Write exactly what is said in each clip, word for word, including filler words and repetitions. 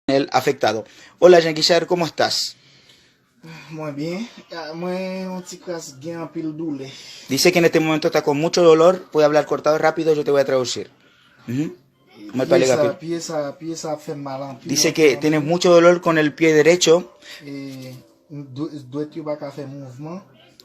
el afectado. Hola, Jean Guichard, ¿cómo estás? Mwen byen. Ah, mwen yon ti kras gen anpil doulè. Dice que en este momento está con mucho dolor, puede hablar cortado rápido, yo te voy a traducir. Ujú. Mal Pye pale sa, rapid. Pye sa, pye sa ap fè m mal anpil. Dice que tiene mucho dolor con el pie derecho. E dwèt yo pa ka fè mouvman.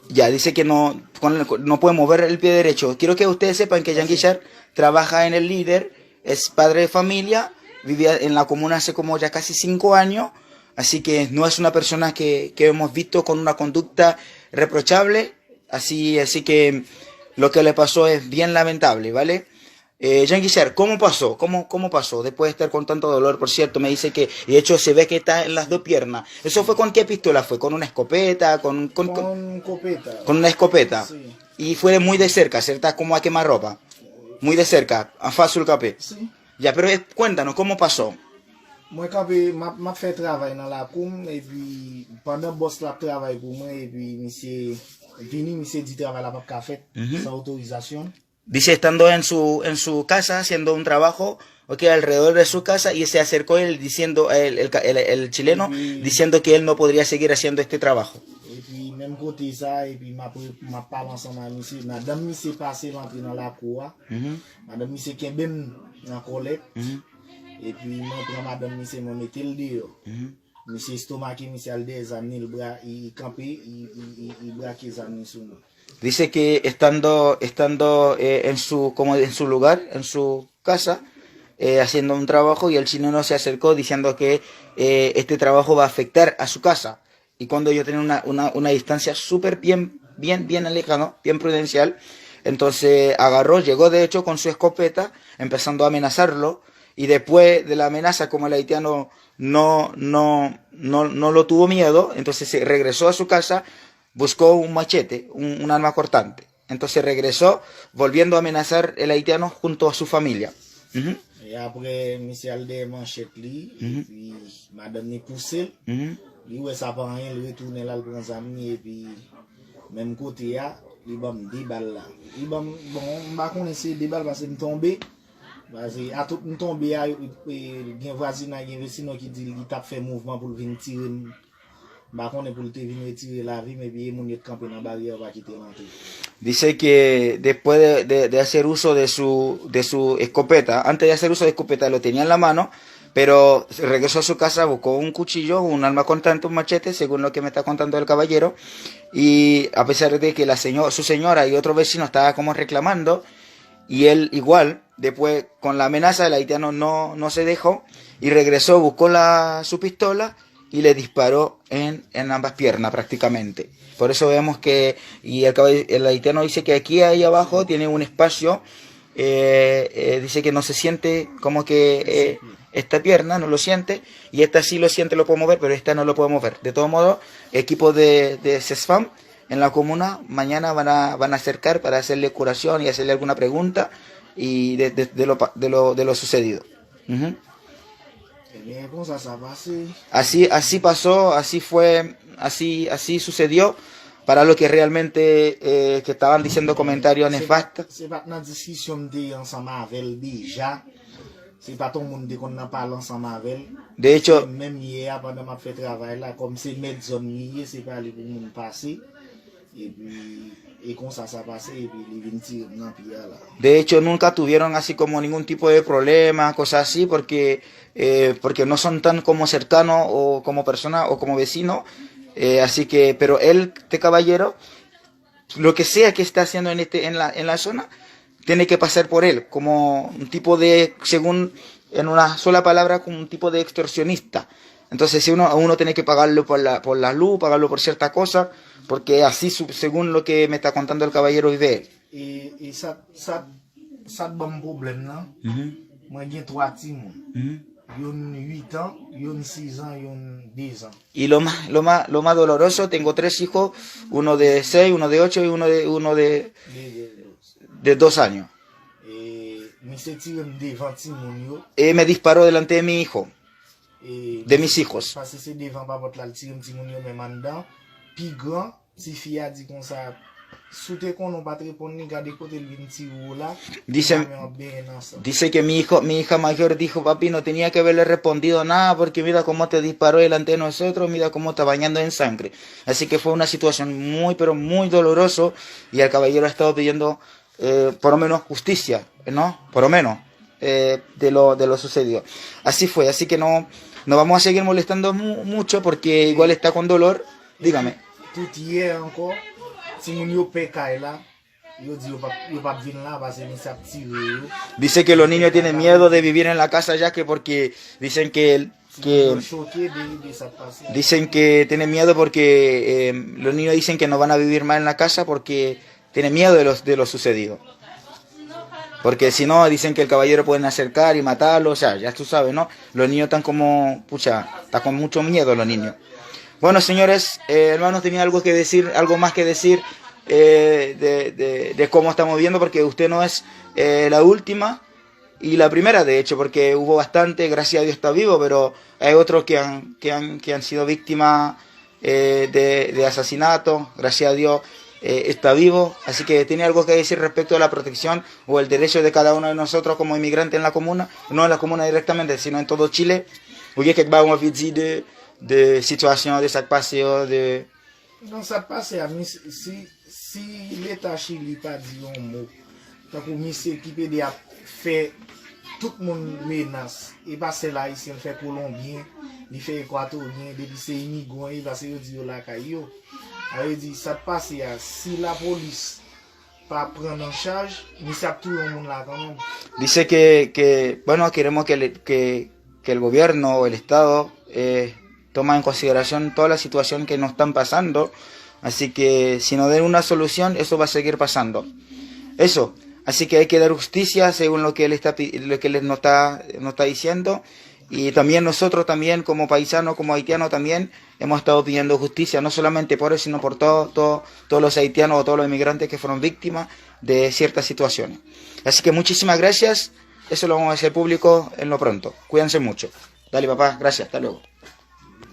Ya, dice que no, con- no puede mover el pie derecho. Quiero que ustedes sepan que Jean Guichard trabaja en el líder, es padre de familia, vivía en la comuna hace como ya casi cinco años, así que no es una persona que, que hemos visto con una conducta reprochable, así, así que lo que le pasó es bien lamentable, ¿vale? Eh, Jean Guichard, ¿cómo pasó? ¿Cómo, cómo pasó? Después de estar con tanto dolor, por cierto, me dice que, y de hecho se ve que está en las dos piernas. ¿Eso fue con qué pistola fue? ¿Con una escopeta? ¿Con, con, con, Con kopeta. con una escopeta? Sí. Y fue muy de cerca, ¿cierto? Como a quemarropa. Muy de cerca, a fácil capé. Sí. Ya, pero eh, cuéntanos, ¿cómo pasó? Mwen kanpe, m ap m ap fè travay nan lakou m, epi pandan bòs la ap travay pou mwen, epi misye vini, misye di travay la p ap ka fèt Mhm. san otorizasyon. Dice, estando en su, en su casa haciendo un trabajo, ok, alrededor de su casa, y se acercó él diciendo, el, el, el, el chileno, Ujú. diciendo que él no podría seguir haciendo este trabajo. Epi menm kote sa, epi m ap, m ap pale ansanm ak misye. Madanm misye pase l antre nan lakou a. Mhm, Madanm misye kenbe m nan kòlèt. mhm. Epi mwen pran madanm misye, mwen mete l deyò. Mhm. Misye estomake, misye al dèyè zam li, l bra, li kanpe, li, li, li, li brake zam li sou mwen. Dice que estando, estando eh, en su, como en su lugar, en su casa, eh, haciendo un trabajo, y el chileno se acercó diciendo que eh, este trabajo va a afectar a su casa. Y cuando yo tenía una, una, una distancia súper bien, bien, bien alejada, bien prudencial, entonces agarró, llegó de hecho con su escopeta, empezando a amenazarlo, y después de la amenaza, como el haitiano no, no, no, no lo tuvo miedo, entonces se regresó a su casa, buscó un machete, un, un arma cortante. Entonces regresó volviendo a amenazar el haitiano junto a su familia. Ujú, E apre, misye al dèyè manchèt li, Mhm. epi madanm li pouse l. ujú. Li wè sa pa anyen, li retounen l al pran zam li, epi menm kote a, li ban m de bal la. Li ban m, bon, m pa konnen se de bal paske m tonbe. Paske a tout m tonbe a, e, gen vwazinay, gen vesino ki di li t ap fè mouvman pou l vin tire m. M pa konnen pou l te vin retire lavi m, epi e moun yo t kanpe nan baryè yo pa kite l antre. Dice que después de, de- de hacer uso de su, de su escopeta, antes de hacer uso de escopeta lo tenía en la mano, pero regresó a su casa, buscó un cuchillo, un arma cortante, un machete, según lo que me está contando el caballero, y a pesar de que la seño- su señora y otro vecino estaba como reclamando, y él igual, después con la amenaza el haitiano no, no se dejó y regresó, buscó la, su pistola y le disparó en, en ambas piernas prácticamente. Por eso vemos que, y el, caball- el haitiano dice que aquí, ahí abajo, tiene un espacio, eh, eh, dice que no se siente como que eh, esta pierna, no lo siente, y esta sí lo siente, lo puede mover, pero esta no lo puede mover. De todo modo, equipo de, de CESFAM en la comuna mañana van a, van a acercar para hacerle curación y hacerle alguna pregunta y de, de- de lo, pa- de lo, de lo sucedido. Ujú. Ebyen, konsa sa pase. Así, así pasó, así fue, así, así sucedió para lo que realmente eh, que estaban diciendo comentarios Se nefastos. Se pa t nan diskisyon m te ye ansanm avè l deja. Se pa t yon moun m te konn nan pale ansanm avè l. De hecho, Menm yè a, pandan m ap fè travay la, kòm se mèt zòn li ye, se pa li pou moun pase. Epi, e konsa sa pase, epi li vin tire m nan pye a la. De hecho, nunca tuvieron así como ningún tipo de problema, cosas así, porque, eh, porque no son tan como cercanos o como persona o como vecino. Eh, así que, pero él, este caballero, lo que sea que está haciendo en, este, en, la, en la zona, tiene que pasar por él, como un tipo de, según, en una sola palabra, como un tipo de extorsionista. Entonces, si uno, uno tiene que pagarlo por la, por la luz, pagarlo por cierta cosa, porque así, su- según lo que me está contando el caballero, vive él. E, e sa, sa, sa t ban m pwoblèm nan, mwen gen twa timoun. Youn uit an, youn sis an, youn de zan. Y lo más, lo más, lo más doloroso, tengo tres hijos, uno de seis, uno de ocho y uno de, uno de, De, de, de. de dos años. E misye tire m devan timoun yo. Eh, me disparó delante de mi hijo, E de mis hijos. Pase se devan papòt la, l tire m timoun yo menm anndan. Pi gran, tifi a di konsa, Si w te konnen w pa t reponn li, gade kote l vin tire w la. Dice, Mwen ap benyen nan sa. Dice que mi hijo, mi hija mayor dijo, papi, no tenía que haberle respondido nada porque mira cómo te disparó delante de nosotros, mira cómo está bañando en sangre. Así que fue una situación muy, pero muy doloroso y el caballero ha estado pidiendo eh, por lo menos justicia, ¿no? Por lo menos eh, de, lo, de lo sucedido. Así fue, así que no, no vamos a seguir molestando mu- mucho porque igual está con dolor. Dígame. Tout yè ankò, timoun yo pè kay la. Yo di yo p ap, yo p ap vin la paske misye ap tire yo. Dice que los niños tienen miedo de vivir en la casa ya que porque dicen que, el- que Yo choke de, de sa k pase. Dicen que tienen miedo porque eh, los niños dicen que no van a vivir más en la casa porque tienen miedo de, los, de lo sucedido. Porque si no, dicen que el caballero pueden acercar y matarlo, o sea, ya tú sabes, ¿no? Los niños están como, pucha, está con mucho miedo los niños. Bueno, señores, eh, hermanos, tenía algo que decir, algo más que decir eh, de, de, de cómo estamos viendo, porque usted no es eh, la última y la primera, de hecho, porque hubo bastante, gracias a Dios está vivo, pero hay otros que han, que han, que han sido víctimas eh, de, de asesinato, gracias a Dios eh, está vivo. Así que tiene algo que decir respecto a la protección o el derecho de cada uno de nosotros como inmigrantes en la comuna, no en la comuna directamente, sino en todo Chile. Ou gen kèk bagay ou anvi di de, de sitiyasyon, de sa k pase yo, de... Non, sa k pase a, mi, si, si Leta Chili pa di yon mo, tankou misye ki pede ap fè tout moun menas, e pa sèl Ayisyen, l fè Kolonbyen, li fè Ekwatoryen, depi se imigran yo ye, paske yo di yo lakay yo. Sa vle di, sa k pase a, si lapolis pa pran nan chaj, misye ap touye yon moun la kanmenm. Dice que, que bueno, queremos que, le- que, que el gobierno o el Estado eh, toma en consideración toda la situación que nos están pasando. Así que si no den una solución, eso va a seguir pasando. Eso. Así que hay que dar justicia según lo que él está, pi- lo que él nos está, nos está diciendo. Y también nosotros también como paisanos, como haitianos también hemos estado pidiendo justicia, no solamente por él, sino por todo, todo- todos los haitianos o todos los inmigrantes que fueron víctimas de ciertas situaciones. Así que muchísimas gracias. Eso lo vamos a hacer público en lo pronto. Cuídense mucho. Dale, papá. Gracias. Hasta luego.